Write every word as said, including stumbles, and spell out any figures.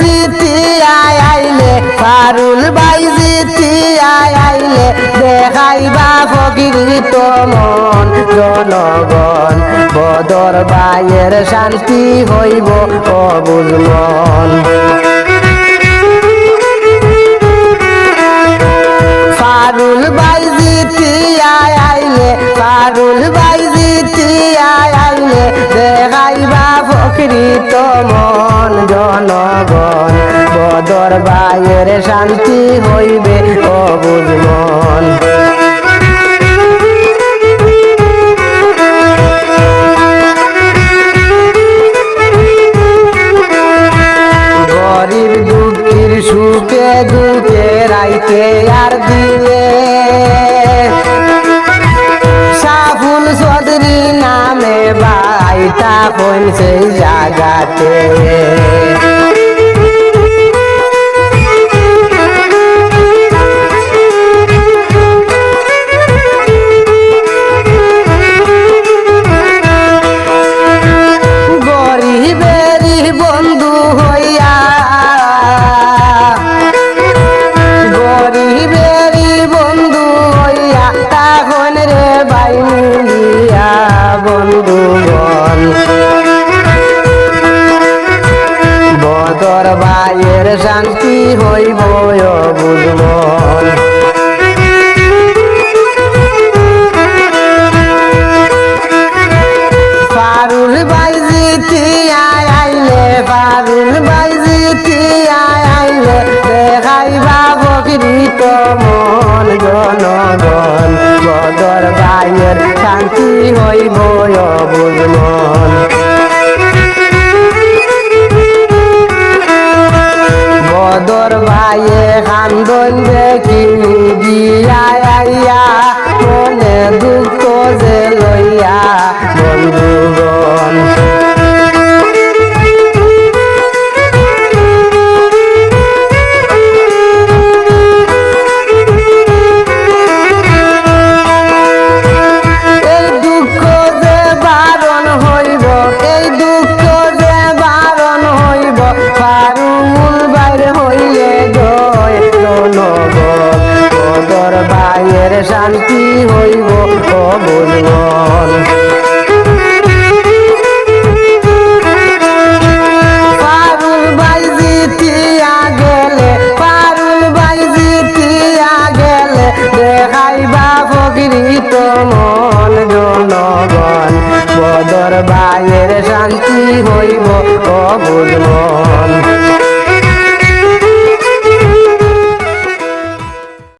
জিতিয়া আইলে, ফারুল ভাই জিতিয়া আইলে, দেখাইবা ফকিরিত মন জনগণ। বদর ভাইয়ের শান্তি হইব অবুঝ মন। ফারুল ভাই জিতিয়া আইলে, ফারুল ভাই জিতিয়া আইলে, দেখাইবা ফকিরিত মন জনগণ। বদর ভাইয়ের শান্তি হইবে অবুঝ মন। গরিব দুঃখীর সুখে দুঃখে রাইতে আর দিনে, সাফুল চৌধুরী নামে ভাই থাকইন সেই জাগাতে। গরিবেরই বন্ধু হইয়া, গরিবেরই বন্ধু হইয়া, তখন রে ভাই মিলিয়া বন্ধুগণ। বদর ভাইয়ের শান্তি হইব অবুঝ মন। ফারুল ভাই জিতিয়া আইলে, ফারুল ভাই জিতিয়া আইলে, দেখাইবা ফকিরিত মন জনগণ। বদর ভাইয়ের শান্তি হইব অবুঝ মন। বদর ভাইয়ে কান্দইন দেখি মিডিয়ায় আইয়া, মনে দুঃখ যে লইয়া বন্ধুগণ। এই দুঃখ যে বারণ হইব, এই দুঃখ যে বারণ হইব, ফারুল ভাইর হইলে জয় জনগণ। বদর ভাইয়ের শান্তি হইব অবুঝ